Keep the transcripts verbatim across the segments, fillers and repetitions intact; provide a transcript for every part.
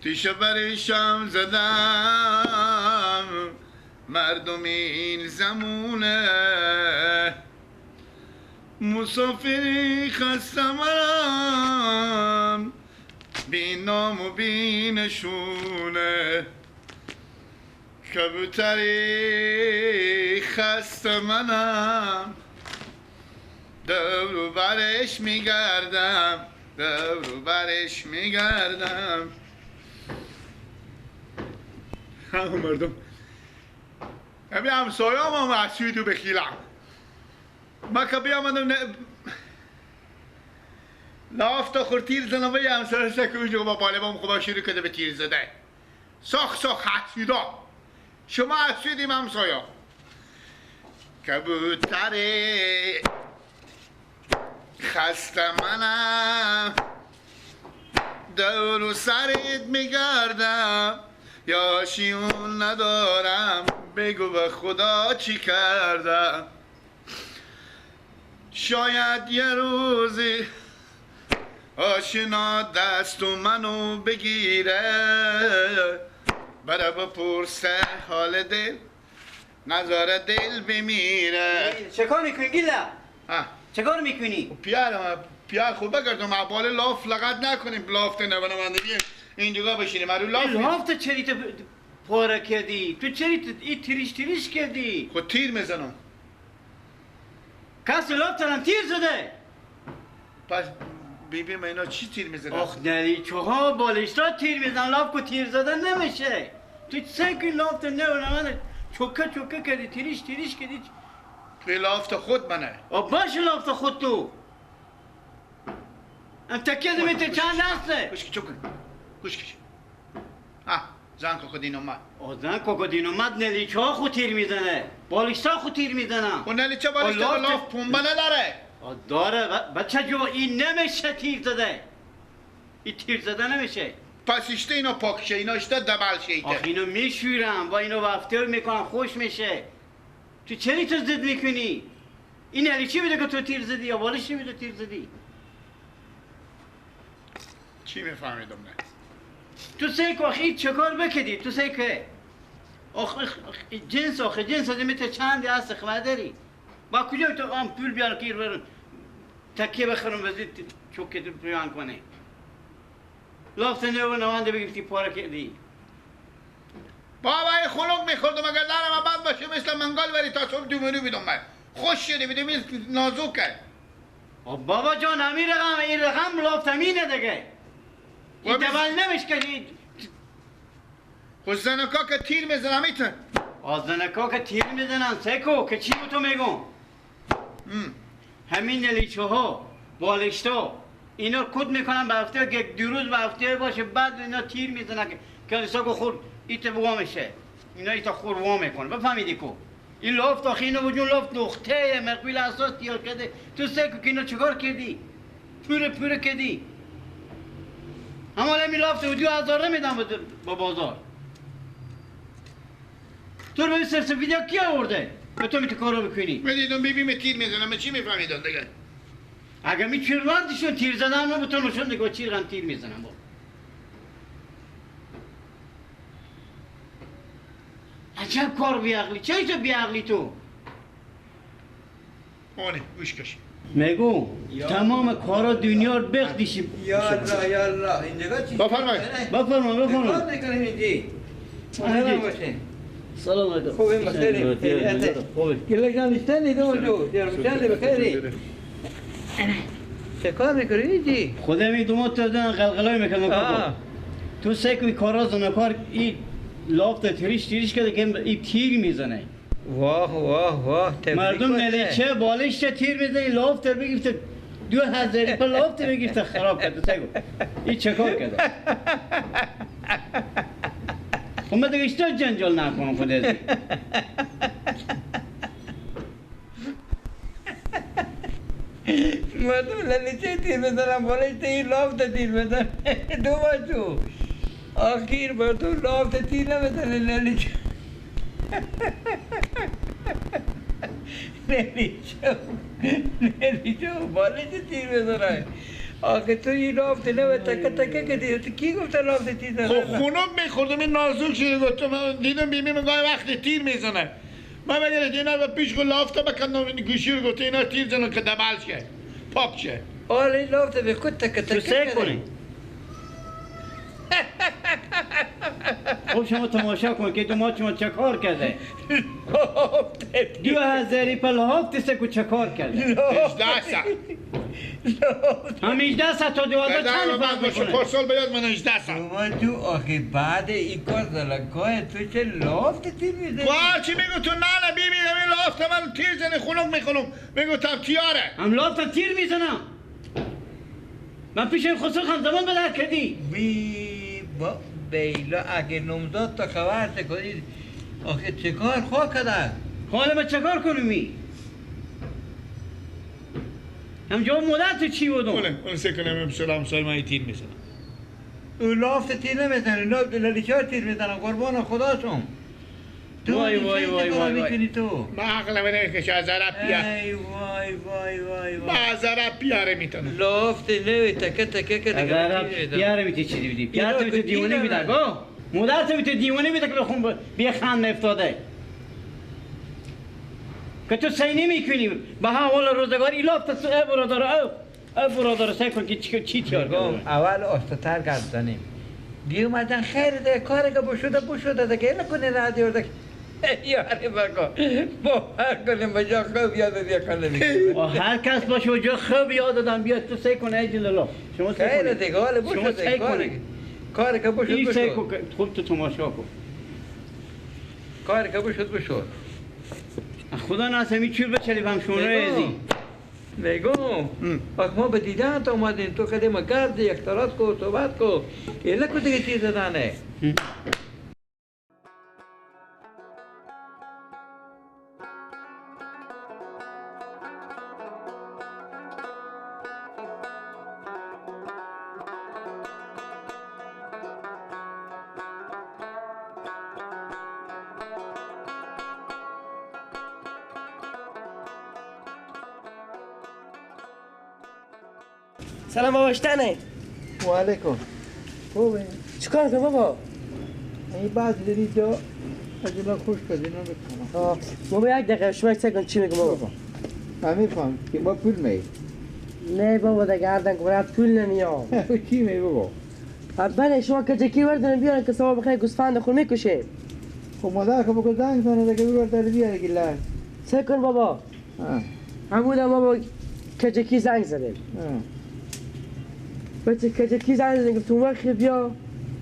دیشب بر شام زدم مردم این زمونه، مسافری خسته منم، بی نام و بی نشونه. کبوتری خسته منم، دور و برش می‌گردم، دور و برش می‌گردم. همه مردم، همه همسایه‌ام هم اسودو بخیلم. ما که بیامدم نه، لاف تا خور تیر زنم و یه همسایه سه که اونجا با بالبان خوبا شروع کرده به تیر زده. ساخ ساخ حسودا. شما حسودی همسایا. کبوتر خسته منم، دور و سرت می‌گردم، یا شیون ندارم، بگو به خدا چی کردم. شاید یه روزی آشنا دست منو بگیره، بره بپرسه حال دل، نذاره دل بمیره. چه کار می‌کنی گیله؟ آه. چه کار می‌کنی؟ پیار، پیار خو بگردم، احوال لاف لغت نکنیم، لاف ته نبنم، دیگه اینجا بشینیم، ارو لاف این نیم. لاف ته چری ته پاره کردی؟ تو چری ته ای تیریش تیریش کردی؟ خو تیر می‌زنم. کسی لاف ترم تیر زده؟ پس بی‌بیم اینا چی تیر می‌زنن؟ آخ، نری چوها بالشتا تیر می‌زنن، لاف کو تیر زده نمیشه. تو چه کی لاف ته نه، نه، چوکه چوکه کردی، تیریش تیریش کردی. به لاف ته خود منه. آ، باشه لاف ته خود تو. ام تکیه ده می‌ته چند دسته؟ گوش کی، چوب کن. گوش کی. آه، زن کاکا دین اومد. آ، زن کاکا دین اومد، نلیچه ها خو تیر می‌زنه. بالیشتا خو تیر می‌زنه. خو نلیچه بالیشتا لاف ته پنبه نداره. آ، داره. ب-، بچه جو، این نمیشه تیر زده. این تیر زده نمیشه. پس اشته اینا پاک شه، اینا اشته دبل شه ایته. آخ، اینو می‌شورم، با اینو وفته می‌کنم، خوش می‌شه. تو چری تو ضد می‌کنی؟ این علی چی بوده که تو تیر زدی یا بالش چی بوده تیر زدی؟ چی می‌فهمیدم نه؟ تو سه کو آخی چه کار بکدی؟ تو سه که آخ، آخ، آخ، جنس، آخ، جنس از می‌ته چندی هست خبر داری؟ با کجا تو آن پول بیار که رو تکیه بخرم وزیر چوکه تو بیان کنه؟ لاف ته نه و نوانده بگیفتی پاره کردی. بابا، ای خنک می‌خوردم، اگر لرم بد باشه، مثل منگل وری تا صبح دومنو بیدم من. خوش شده بیدم، این نازکه. آ، بابا جان، همین رقم، این رقم لاف ته مینه دگه. این دبل نمیش که این. خو زنکا که تیر می‌زنن، می‌تن. آ، زنکا که تیر می‌زنن، سه کو، که چی به تو می‌گم؟ هم. همین نلیچه ها، بالشتا، اینا کد می‌کنن به هفته، یک دو روز به هفته باشه، بعد اینا تیر می‌زنن که کلیسا کو خور ایت وا می‌شه. اینا ایت خور وا می‌کنه. بفهمیدی کو؟ این لاف تا خینه و جون لاف نقطه مقبول اساس تیار کرده. تو سه کو که اینا چیکار کردی؟ پوره پوره کردی. اما حالا می لاف ته دو هزار نمی‌دم به، به بازار. تو رو به این سرسفیدی ها کی آورده؟ به تو می‌ته کارو بکنی؟ من دیدم بی‌بیم تیر می‌زنم، من چی می‌فهمیدم دیگه؟ اگه می چیر وردیشون تیر زدن، من به تو نشون دهم که چیر غم تیر می‌زنم. عجب کار بی‌عقلی، چه ایسه بی‌عقلی تو؟ آنی، گوش کش. میگو، یا. تمام کارا دنیا رو بخدیشیم. یا الله، یا الله، این دیگه چی؟ بفرمایید. بفرمایید، بفرمایید. کار می‌کنیم اینجی. سلام علیکم. سلام علیکم. خوبی، بخیری؟ خوبی. گله جان، اشتنی دو جو، جرم چند بخیری؟ چه کار می‌کنی اینجی؟ خدا می دومو تردن غلغلای می‌کنم، آه. تو سه کوی کارا زنکار ای لافت تریش تریش کرده که ای تیر می‌زنه. واه، واه، واه، تبریک مردم باشه. نلیچه بالشته تیر می‌زنه، لافت بگیفته، دو هزاری په لافت بگیفته خراب کرده. سگو، این چه کار کرده؟ خب من دیگه اشتا جنجال نکنم خود ازی. مردم نلیچه تیر بزنن، بالشته ای لافت تیر بزنه. دو بار تو. آخر مردم لافت تیر نمی‌زنه، نلیچه. نلیچه. نلیچه. بالشته تیر بزنه. آخه تو ای لافت نوه تکه تکه کدی. تو کی گفته لافت تیر نزنه؟ خب خونک می‌خوردم، این نازک شده. گفتم، من دیدم بی‌بی می‌گه وقتی تیر می‌زنه. من مگر اینا رو پیش خو لافته بکندم، این گوشی رو گفته اینا تیر زنن که دبل شه، پاک شه. آره، لافته به خود تکه تکه تو سه کنی. خب شما تماشا کن که دو ما شما چه کار کرده. لافته. دو هزاری په لافت سه کو چه کار کرده. هجده سال. هم هجده سال تا دوازده چند فرق می‌کنه؟ پارسال بیاد من هجده سال. بابا تو آخه بعد این کار زلکای تو چه لافت تیر می‌زنی؟ کار چی می‌گو تو؟ نه، نه، بی‌بی، همین لافت من تیر زنی، خونک می‌خونم. می‌گو تام تیاره. هم لافت تیر می‌زنم. من پیش این خسرو خان زمان به در کردی. بی با بیلا اگه نمزاد تا خبر تکودی، آخه چه کار خوا کدن؟ حالا من چه کار کنم می؟ هم جواب مادر تو چی بودم؟ اونه، اونه سه کنم، هم سلام سای من تیر می‌زنم. او لافت تیر نمی‌زنه، لافت للیچار تیر می‌زنه، قربان خدا شم. تو وای، وای، وای، وای، وای. می‌کنی تو؟ ما عقل من که از عرب پیار. ای وای، وای، وای، وای. ما از عرب پیاره می‌تونم. لافت نوی تکه تکه که از دیگه عرب تیر می‌زنه. پیاره می‌تی چی دیدی؟ پیاره تو دیوانه می‌دن، گو. مادر تو دیوانه می‌ده که خون بی خان افتاده. که تو سعی نمی‌کنی به هر حال روزگاری لافت سو، ای برادر، او، ای برادر، سعی کن که چی، چی تیار کنی. اول آسته‌تر گپ زنیم. دیو مردن خیر ده، کاری که بشوده، بشوده ده، گله کنی را دیورده. یاری بکن. باور کنی مجا خوب یاد بیاد کنه. و هر کس باشه و جا خوب یاد دادم بیاد، تو سعی کن ای جلالا. شما سعی کنید. خیر ده، حالا بشوده، شما سعی کنید. کاری که بشود، بشود. خوب تو تماشا کن. کاری که بشود، بشود. خدا ناسه می چور بچلی بم شونه ازی. نگو. آخه ما به دیدن تو آمدیم، تو کدی ما گرد یک تراس کو، صحبت کو. ایله کو دیگه چیز دانه. سلام بابا، اشتنه. و علیکم. خوبه؟ چیکار کنم بابا؟ این بعد دری جا از اینا خوش کردی، اینا بکنم. آه، بابا یک دقیقه، شما یک سکند چی می‌گم بابا؟ بابا، من می‌فهم که با پول می‌ای. نه بابا، دیگه هر دم که برات پول نمیام. چی می‌ای بابا؟ بله، شما کجکی وردن بیارن که صبح بخیر گوسفند خود می‌کشه. خب مادر که بگو زنگ زنه دیگه، ببر در بیاره گیلک. سکن بابا. آه. همودا ما با کجکی زنگ زدیم. آه. بچه کجکی زنگ زدیم، گفت تو وقت بیا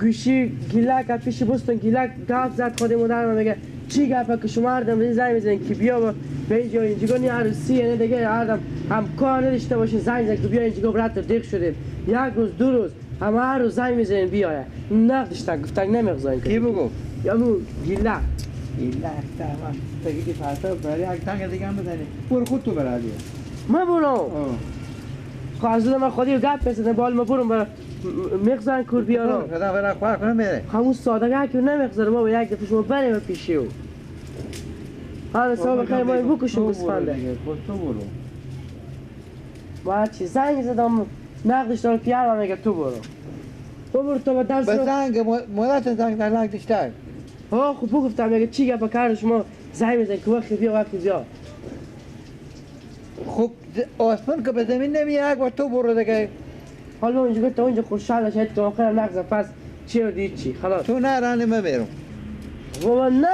گوشی گیلک از پیش بستون. گیلک گپ زد، خود مادر من میگه چی گپه که شما هر دم زنگ می‌زنین که بیا به، به اینجا، اینجا نی عروسی، یعنی دیگه هر دم هم کار نداشته باشین، زنگ زد که بیا اینجا، برات دیق شدیم. یک روز، دو روز، همه هر روز زنگ می‌زنین بیایه. نقدش تک گفتک نمی‌خوزن که. کی بگو؟ یا مو گیلک. گیلک، تمام. تا کی فردا برای یک تنگ دیگه هم بزنی. برو خود تو برا دیگه. من برو. آه. خب از اون من خودی گپ بزنه، بال ما برم برا م-، می‌خوزن کور بیارم. برو، برا، برا، خواه کنم میره. همون سادگی که نمی‌خوزه، ما با یک دفعه شما بریم پیشی او. حالا صاحب خیر ما بکشم گوسفنده. خب تو برو. ما چی زنگ زدم، نقدش داره، پیار میگه تو برو. تو برو، تو به درس به رو زنگ، مو-، مدت زنگ در نقدش دار. ها، خب بگفتم، میگه چی گپ کار شما زنگ می‌زنی که وقتی بیا، وقتی بیا. خب، ز-، آسمان که به زمین نمیاد، یک بار تو برو دیگه. حالا اونجا گفت، اونجا خوشحال شد که آخر نقد پس چی و دید چی، خلاص. تو نه رانی من میرم. بابا نه،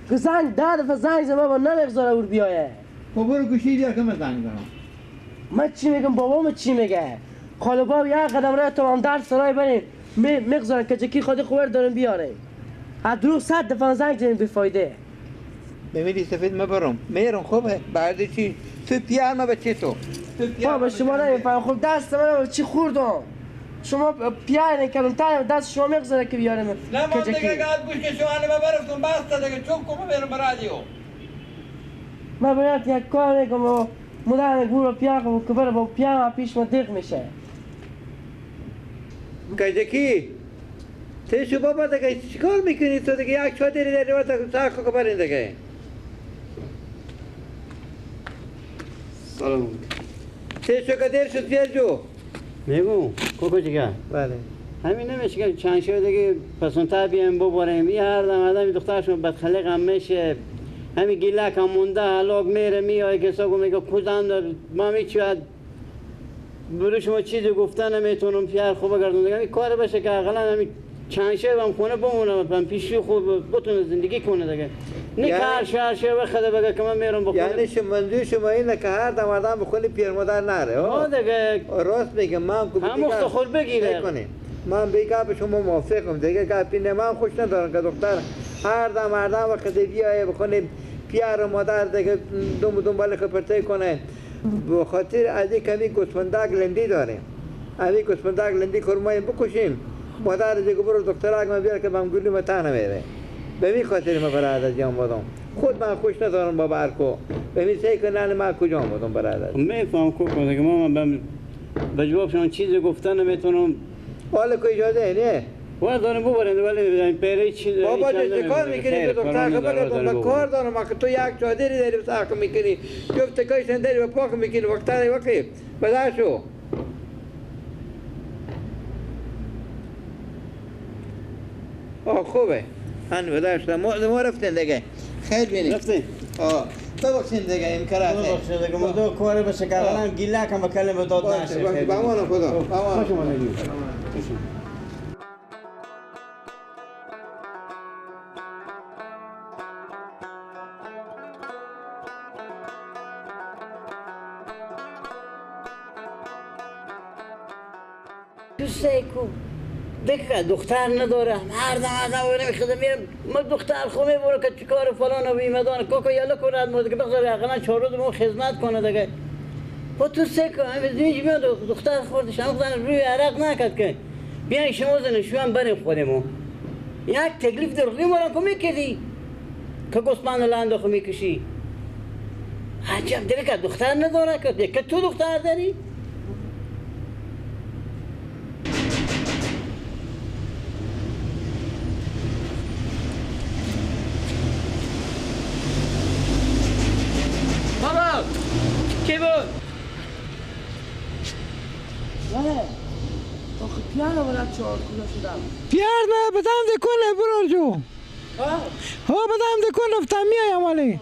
که زنگ، ده دفعه زنگ زد، بابا نمیگذاره اور بیایه. خب برو گوشی بیا که من زنگ زنم. من چی می‌گم، بابا من چی می‌گه؟ خاله باب یک قدم راه تو هم در سرای بریم. می-، می‌گذارن که جکی خودی خبر دارن بیاره. از دروغ صد دفعه زنگ زنیم بی‌فایده. ببینی سفید، من برم. میرم خوبه. بعد چی؟ تو پیار ما بچه تو. تو پیار بابا، ما شما بچه. نمی‌فهم. خب دست من رو چی خوردم؟ شما پیار نکردم. تا دست شما می‌گذاره که بیارم. نه، من کجکی. دیگه گاد گوش که شما نمی‌برفتم. بس دیگه. چوب کن، من میرم به رادیو. من باید یک کار می‌کنم و مدام گور و پیار کنم که بره با پیار پیش ما دق می‌شه. کجکی، تی شو بابا دیگه چیکار می‌کنی تو دیگه؟ یک چادری داری و تا سر خو برین دیگه. سلام. تی شو که دیر شد، بیار جو. میگو، کوکو جیگر. بله. همین نمیشه که چند شب دیگه پسونتر بیایم ببریم. این هر دم آدم دخترشون بدخلق هم می‌شه. همین گیلک هم مونده، هلاک میره، میایه که ساگو میگه کودم دار، ما می‌چواد برو شما چیزی گفته نمی‌تونم، پیار خوب گردون دیگه. همین کار باشه که اقلاً همین چند شب هم خونه بمونه، هم پیشی خود بتونه زندگی کنه دیگه. نه یعنی که هر شهر شه بخده بگه که من میرم بخونه. یعنی شما، منظور شما اینه که هر دم آدم به خونه پیر مادر نره، ها؟ ها دیگه. راست می‌گه، من هم که هم بیگاه اخت خود بگیره. فکر کنی. من بیگاه به شما موافقم دیگه، گپی نه، من خوش ندارم که دختر هر دم آدم وقت بیایه به خونه پیر و مادر دیگه دم دنبال خپرته کنه. به خاطر از این کمی گوسفندک لندی داریم. از این گوسفندک لندی کرمای بکشیم. مادر دیگه برو دخترک ما بیار که بم گلی ما تنه میره. به می خاطر ما برادر جان بودم. خود من خوش ندارم با برکو. به می سعی کنن ما کجا بودم برادر. خب می‌فهم کوکو دیگه، ما من بم-، به جواب شما چیزی گفتن نمی‌تونم. حالا که اجازه نه. وار دارم ببرند، ولی پیره چی، بابا، چی تو چه کار می‌کنی؟ تو دختر خبر کن، من کار دارم. آخه تو یک چادری داری، بس حق می‌کنی. جفت تکایش داری و پاک می‌کنی. وقت داری، وقتی بداشو. آه، خوبه. هن بداشت. ما، ما رفتن دیگه. خیر بینی. رفتیم. آه. ببخشید دیگه، این کار است. ببخشید دیگه، من دو کار بشه که آه. الان گیلک هم بکنه به داد باشه، نشه. باشه. خیر به امان بینی. خدا. خب، به امان. خوش آمدید. خوش آمدید. دوسته کو دکه دختر نداره، هر دم، هر دم می‌خواد می‌ره. ما دختر خو می‌بره که چیکار فلان و بیمدان، کوکو یالا کند، ما دیگه بگذار اقلاً چهار روز ما خدمت کنه دیگه. با تو سه که همه زنی جمعه دو-، دختر خوردش، هم زن روی عرق نکرد که. بیاین شما زن شوان برین خودمون. یک تکلیف در روی ما را که می‌کردی که گوسپند لند خو می‌کشی. عجب، دیگه که دختر نداره که، دیگه تو دختر داری؟ بابا! کی بود؟ نه. آخه پیانه ولا چهار کجا شدم؟ پیار نه، بدم دکونه برو جو. ها؟ ها، بدم دکون رفتم میایم ولی.